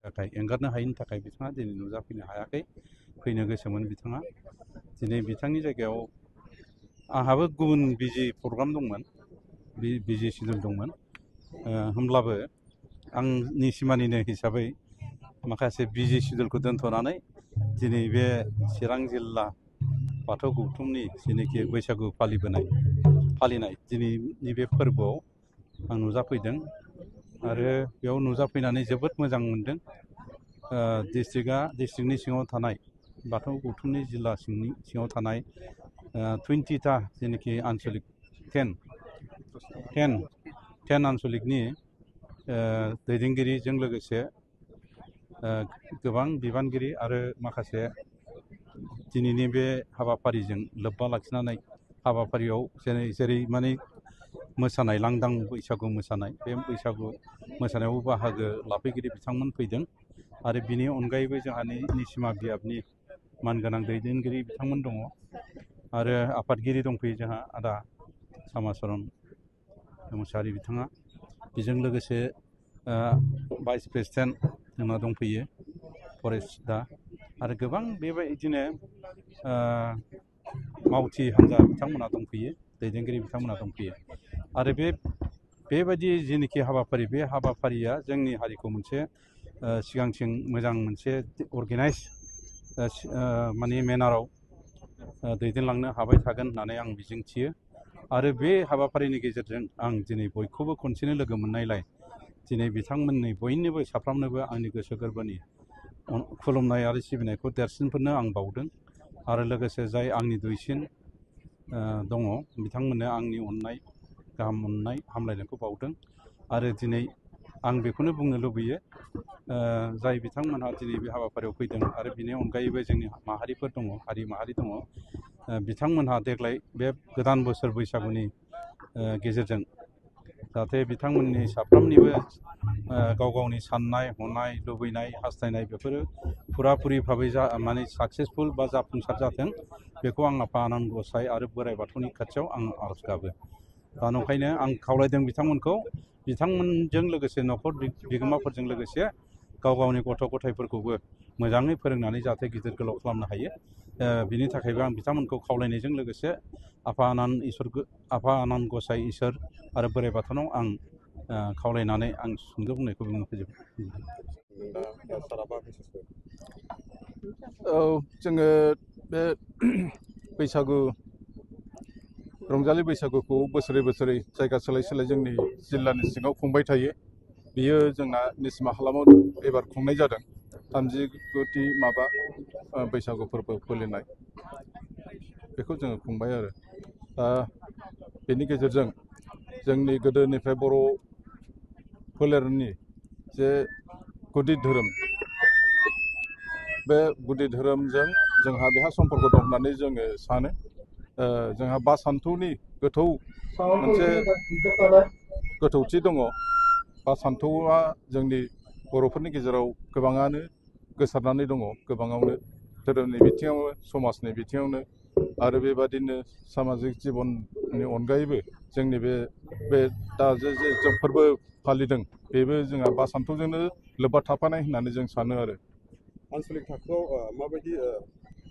थाखाय एंगारनो हायैनि थाखाय बिथाङा दिनै नुजाफैनो हायाखै। फैनो गोसोमोन बिथाङा। दिनै बिथांनि जायगायाव आंहाबो गुबुन बिजि प्रग्राम दंमोन, बिजि सिडुल दंमोन। होमब्लाबो आंनि सिमानिनो हिसाबै माखासे बिजि सिडुलखौ दोनथ'नानै दिनै बे चिरां जिल्ला बाथौ गौथुमनि जेनोखि बैसागु फालिनाय दिनैनि बे फोरबोआव आं नुजाफैदों आरो बेयाव नुजाफैनानै जोबोद मोजां मोनदों। डिस्ट्रिक्टनि सिङाव थानाय बाथौ गौथुमनि जिल्ला सिङाव थानाय 20टा जेनोखि आनसलिक 10 आनसलिकनि दैदेनगिरिजों लोगोसे गोबां बिबानगिरि आरो माखासे दिनैनि बे हाबाफारिजों लोब्बा लाखिनानै हाबाफारियाव जेरै माने मोसानाय लांदां बैसागु मोसानाय, बे बैसागु मोसानायावबो बाहागो लाफैगिरि बिथांमोन फैदों आरो बिनि अनगायैबो जोंहा निसिमा बियाबनि मानगोनां दैदेनगिरि बिथांमोन दङ आरो आफादगिरि दंफैयो जोंहा आदा सामाचरन मुसाहारि बिथाङा। बेजों लोगोसे भाइस प्रेसिडेन्ट जोंना दंफैयो फरेस्ट दा आरो गोबां बेबायदिनो मावथि हान्जा बिथांमोना दंफैयो, दैदेनगिरि बिथांमोना दंफैयो आरो बेबायदि जेनोखि हाबाफारि, बे हाबाफारिया जोंनि हारिखौ मोनसे सिगांथिं मोजां मोनसे अर्गेनाइज माने मेनाराव दैदेनलांनो हाबाय थागोन होननानै आं मिजिंथियो आरो बे हाबाफारिनि गेजेरजों आं दिनै बयखौबो खनसेनो लोगो मोननायलाय दिनै बिथांमोननि बयनिबो साफ्रोमनोबो आंनि गोसो गोरबोनि खुलुमनाय आरो सिबिनायखौ देरसिनफोरनो आं बावदों आरो लोगोसे जाय आंनि दुइसिन दङ बिथांमोननो आंनि अननाय, गाहाम अननाय, हामलायनायखौ बावदों आरो दिनै आं बेखौनो बुंनो लुबैयो जाय बिथांमोनहा दिनै बे हाबाफारियाव फैदों आरो बिनि अनगायैबो जोंनि माहारिफोर दङ, हारि माहारि दङ, बिथांमोनहा देग्लाय बे गोदान बोसोर बैसागुनि गेजेरजों जाहाथे बिथांमोननि साफ्रोमनिबो गाव गावनि साननाय हनाय लुबैनाय हास्थायनाय बेफोरो फुराफुरि भाबै माने साक्सेसफुल बा जाफुंसार जाथों, बेखौ आं आफा आनान गसाइ आरो बोराइ बाथौनि खाथियाव आं आरज गाबो। दा नंखायनो आं खावलायदों बिथांमोनखौ, बिथांमोनजों लोगोसे न'खर बिगोमाफोरजों लोगोसे गाव गावनि गथ' गथायफोरखौबो मोजाङै फोरोंनानै जाहाथे गिदिर गोलाव खालामनो हायो, बिनि थाखायबो आं बिथांमोनखौ खावलायनायजों लोगोसे आफा आनान गसाइ इसोर आरो बोराइ बाथौनाव आं खावलायनानै आं सुंद' बुंनायखौ बुंनो फोजोबो। जोङो बे बैसागु रंजालि बैसागुखौ बोसोरै बोसोरै जायगा सोलाय सोलाय जोंनि जिल्लानि सिङाव खुंबाय थायो। बियो जोंना निसिमा हालामाव एबार खुंनाय जादों 39थि बैसागु फोरबो फालिनाय, बेखौ जोङो खुंबाय आरो दा बेनि गेजेरजों जोंनि गोदोनिफ्राय बर' फोलेरनि जे गुदि धोरोम, बे गुदि धोरोमजों जोंहा बेहा सम्पर्क दं होननानै जोङो सानो। जोंहा बा सानथौनि मोनसे गोथौथि दङ। बा सानथौआ जोंनि बर'फोरनि गेजेराव गोबाङानो गोसारनानै दङ, गोबाङावनो धोरोमनि बिथिङावनो समाजनि बिथिङावनो आरो बेबादिनो सामाजिक जिबननि अनगायैबो जोंनि बे दा जे जों फोरबो फालिदों बेबो जोंहा बा सानथौजोंनो लोब्बा थाफानाय होननानै जों सानो आरो। आनसलिक थाखोआव माबायदि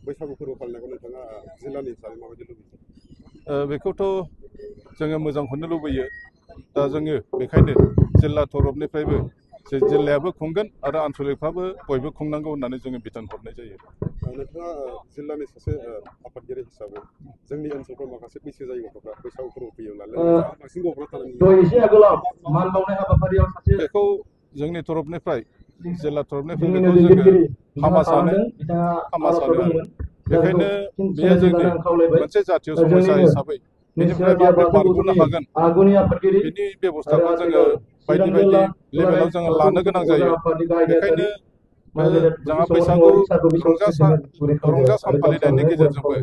बैसागु फोरबो फालिनायखौ नोंथाङा जिल्लानि हिसाबै माबायदि लुबैयो? बेखौथ' जोङो मोजांखौनो लुबैयो। दा जोङो बेखायनो जिल्ला तरफनिफ्रायबो जे जिल्लायाबो खुंगोन आरो आनसलिकफ्राबो बयबो खुंनांगौ होननानै जोङो बिथोन हरनाय जायो। नोंथाङा जिल्लानि सासे आफादगिरि हिसाबै जोंनि ओनसोलफ्राव माखासे बैसो जायै गथ'फ्रा बैसागु फोरबो फैयोब्ला बांसिन गथ'फ्रा थानाय बेखौ जोंनि तरफनिफ्राय जिल्ला तरफनिफ्राय बेखौ जोङो हामा सानो आरो बेखायनो बेयो जोंनि मोनसे जातीय समस्या हिसाबै बेनिफ्राय माबोरै बारग'नो हागोन बेनि बेब'स्थाखौ जोङो बायदि बायदि लेभेलाव जोङो लानो गोनां जायो। बेखायनो जोंहा बैसागु रंजा सान फालिनायनि गेजेरजोंबो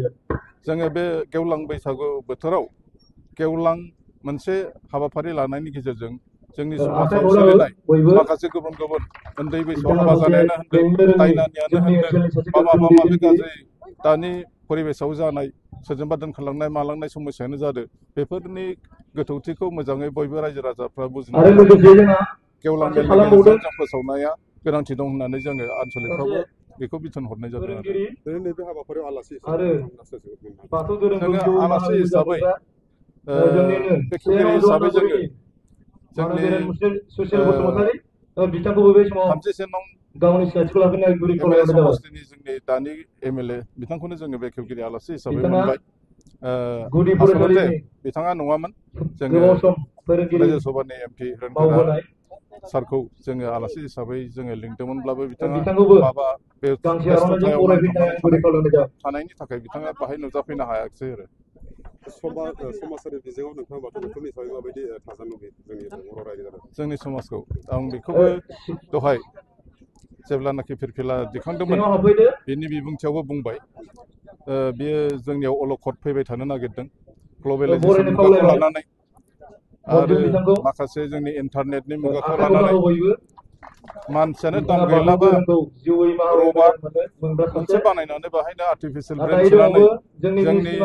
जोङो बे गेवलां बैसागु बोथोराव गेवलां मोनसे हाबाफारि लानायनि गेजेरजों जोंनि समाजाव सोलिनाय माखासे गुबुन गुबुन उन्दै बैसोआव हाबा जानायानो होनदों, दायनानियानो होनदों, माबा माबि गाज्रि दानि परिबेसाव जानाय सोरजोंबा दोनखारलांनाय मालांनाय समस्यानो जादों, बेफोरनि गोथौथिखौ मोजाङै बयबो रायजो राजाफ्रा बुजिनानै गेवलां मेलनि गेजेरजों जों फोसावनाया गोनांथि दं होननानै जोङो आनसलिकफ्रावबो बेखौ बिथोन हरनाय जादों आरो ओरैनो नैबे हाबाफारियाव आलासि आरो बाथौ धोरोमखौ जोङो आलासि हिसाबै जोंनिनो बेखेवगिरि हिसाबै जोङो जोंनि ससियेल बसुमतारी बिथांखौबो बे समाव 37 नं गावनि सिनायथिखौ लाफैनाय गुरै एमएलए खावलायनाय जाबाय। समष्टिनि जोंनि दानि एमएलए बिथांखौनो जोङो बेखेवगिरि आलासि हिसाबै बिथाङा मोनबाय गुदि आसलते फरायसालिनि बिथाङा नङामोन जोङो गोबाव सम फोरोंगिरि रायजो सभानि एमपि रन्जना मावबोनाय सारखौ जोङो आलासि हिसाबै जोङो लिंदोंमोनब्लाबो बिथाङा बिथांखौबो माबा बे गांसे आर'नाइजों बेस्थ'थायाव बरायफैनाय गुरै खावलायनाय थानायनि थाखाय बिथाङा बाहाय नुजाफैनो हायाखिसै आरो समाजारि बिजोङाव नोंथाङा बाथौ गौथुमनि हिसाबै माबायदि थाजानो लुबैयो जोंनि बर' रायजो जादों जोंनि समाजखौ आं बेखौबो दहाय जेब्लानाखि फिरफिला दिखांदोंमोन सिङाव हाबफैदो बेनि बिबुंथियावबो बुंबाय बेयो जोंनियाव अलखद फैबाय थानो नागिरदों ग्लबेलाइजेसन बरायनो मुगाखौ खावलायबाय लानानै आरो मन्थुर बिथांखौ माखासे जोंनि इन्टारनेटनि मुगाखौ आखाइ लानानै हमनांगौ बयबो मानसियानो दाम बिथाङा बाथौ गैलाबा धोरोमखौ जिउयै माहाबै रबार मोनग्रा मोनसे सासे बानायनानै बाहायनो आर्टिफिसियेल ब्रेन नाथाय सोनानै दङबो जोंनि जोंनि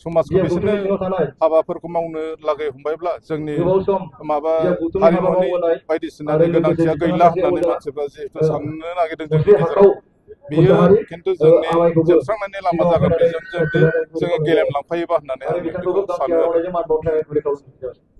समाजखौ बिया बिसोरनो गौथुमनि सिङाव थानाय हाबाफोरखौ मावनो लागै हमबायब्ला जोंनि गोबाव सम माबा बिया गौथुमनि हाबा हारिमुनि मावबोनाय बायदिसिनानि आरो लोगोसे गोनांथिया बिथाङा गैला सासे होननानै अजा मानसिफ्रा जिहेतु साननो नागिरदों मुस्रि जोंनि हाखाव गेजेराव बेयो मुसाहारि खिन्थु जोंनि आमायखौबो जोबस्रांनायनि लामा सिगाङाव जागोन फैनानै बेजों जुदि थुलुंगानाय गुरै जोङो खावलायनाय जाबाय गेलेमलांफायोबा होननानै आरो आङो बिथांखौबो बेखौ गांसे सानो आरो आर'नाइजों मान बावनाय गुरै खावलायनाय जाबाय।